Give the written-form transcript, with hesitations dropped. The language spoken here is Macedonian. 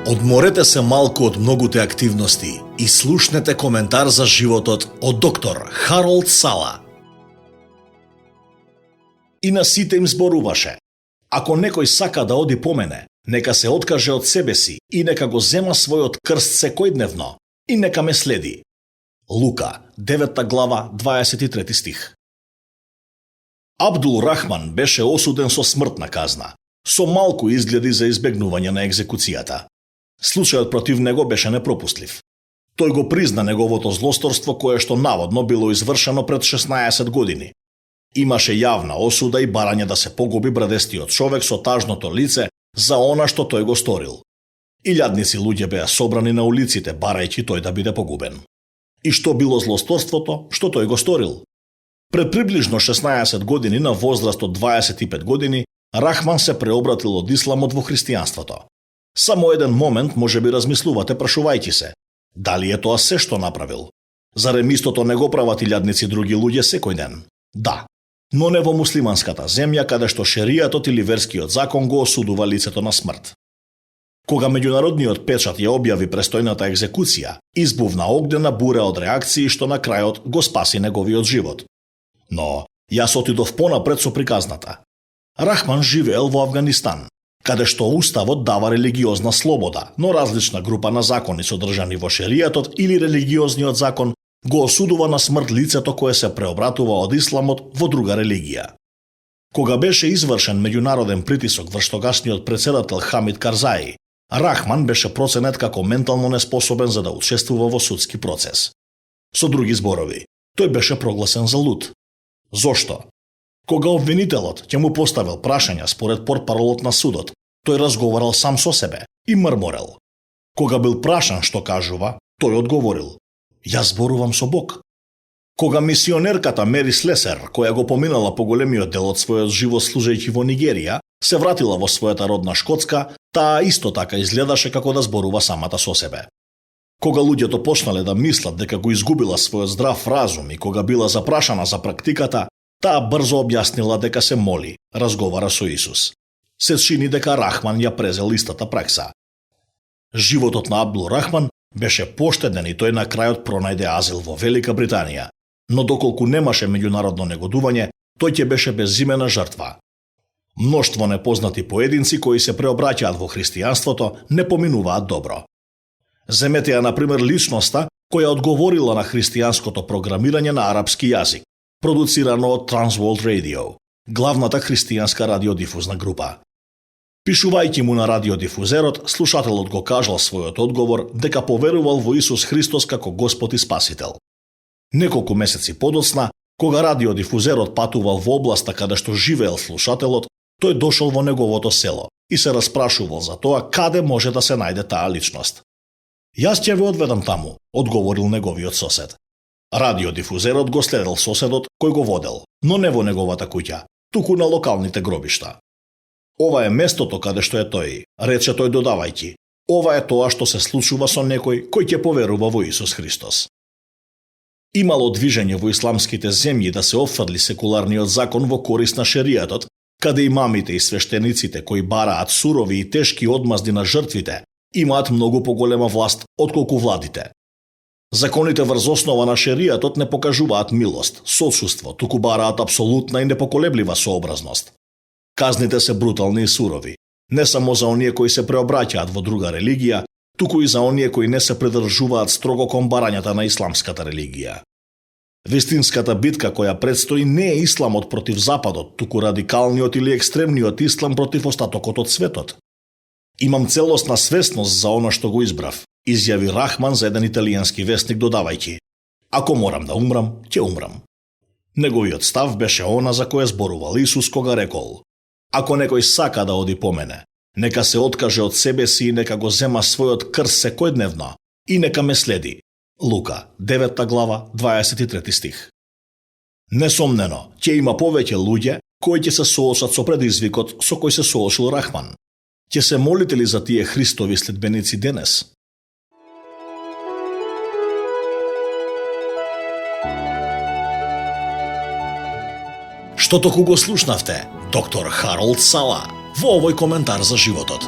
Одморете се малку од многуте активности и слушнете коментар за животот од доктор Харолд Сала. И на сите им зборуваше: ако некој сака да оди по мене, нека се откаже од себе си и нека го зема својот крст секојдневно и нека ме следи. Лука, 9 глава, 23 стих. Абдул Рахман беше осуден со смртна казна, со малку изгледи за избегнување на екзекуцијата. Случајот против него беше непропустлив. Тој го призна неговото злосторство кое што наводно било извршено пред 16 години. Имаше јавна осуда и барање да се погуби брадестиот човек со тажното лице за она што тој го сторил. Илјадници луѓе беа собрани на улиците барајќи тој да биде погубен. И што било злосторството што тој го сторил? Пред приближно 16 години, на возраст од 25 години, Рахман се преобратил од исламот во христијанството. Само еден момент може би размислувате прашувајќи се: дали е тоа се што направил? Зарем истото не го прават илјадници други луѓе секој ден? Да, но не во муслиманската земја каде што шеријатот или верскиот закон го осудува лицето на смрт. Кога меѓународниот печат ја објави престојната екзекуција, избувна огнена бура од реакции што на крајот го спаси неговиот живот. Но јас отидов понапред со приказната. Рахман живеел во Авганистан, каде што уставот дава религиозна слобода, но различна група на закони содржани во шеријатот или религиозниот закон го осудува на смрт лицето кое се преобратува од исламот во друга религија. Кога беше извршен меѓународен притисок врз тогашниот претседател Хамид Карзаи, Рахман беше проценет како ментално неспособен за да учествува во судски процес. Со други зборови, тој беше прогласен за луд. Зошто? Кога обвинителот ќе му поставил прашања според портпаролот на судот, тој разговарал сам со себе и мрморел. Кога бил прашан што кажува, тој одговорил: јас зборувам со Бог. Кога мисионерката Мери Слесер, која го поминала поголемиот дел од својот живот служејќи во Нигерија, се вратила во својата родна Шкотска, таа исто така изгледаше како да зборува самата со себе. Кога луѓето почнале да мислат дека го изгубила својот здрав разум и кога била запрашана за практиката, таа брзо објаснила дека се моли, разговара со Исус. Се чини дека Рахман ја презел истата пракса. Животот на Абдул Рахман беше поштеден и тој на крајот пронајде азил во Велика Британија, но доколку немаше меѓународно негодување, тој ќе беше безимена жртва. Мноштво непознати поединци кои се преобраќаат во христијанството не поминуваат добро. Земете ја, например, личноста која одговорила на христијанското програмирање на арапски јазик, продуцирано од Transworld Radio, главната христијанска радиодифузна група. Пишувајќи му на радиодифузерот, слушателот го кажал својот одговор дека поверувал во Исус Христос како Господ и Спасител. Неколку месеци подоцна, кога радиодифузерот патувал во областа каде што живеел слушателот, тој дошол во неговото село и се распрашувал за тоа каде може да се најде таа личност. Јас ќе ве одведам таму, одговорил неговиот сосед. Радиодифузерот го следел соседот кој го водел, но не во неговата куќа, туку на локалните гробишта. Ова е местото каде што е тој, рече тој додавајќи. Ова е тоа што се случува со некој кој ќе поверува во Исус Христос. Имало движење во исламските земји да се офрли секуларниот закон во корист на шеријатот, каде имамите и свештениците кои бараат сурови и тешки одмазди на жртвите имаат многу поголема власт отколку владите. Законите врз основа на шеријатот не покажуваат милост, сочувство, туку бараат апсолутна и непоколеблива сообразност. Казните се брутални и сурови, не само за оние кои се преобраќаат во друга религија, туку и за оние кои не се придржуваат строго кон барањата на исламската религија. Вистинската битка која предстои не е исламот против Западот, туку радикалниот или екстремниот ислам против остатокот од светот. Имам целосна свесност за она што го избрав, изјави Рахман за еден италијански вестник додавајќи: ако морам да умрам, ќе умрам. Неговиот став беше она за која зборувал Исус кога рекол: ако некој сака да оди по мене, нека се откаже од себе си и нека го зема својот крст секојдневно и нека ме следи. Лука, 9 глава, 23 стих. Несомнено, ќе има повеќе луѓе кои ќе се соочат со предизвикот со кој се соочил Рахман. Ќе се молите ли за тие Христови следбеници денес? Што току го слушнавте, доктор Харолд Сала, во овој коментар за животот.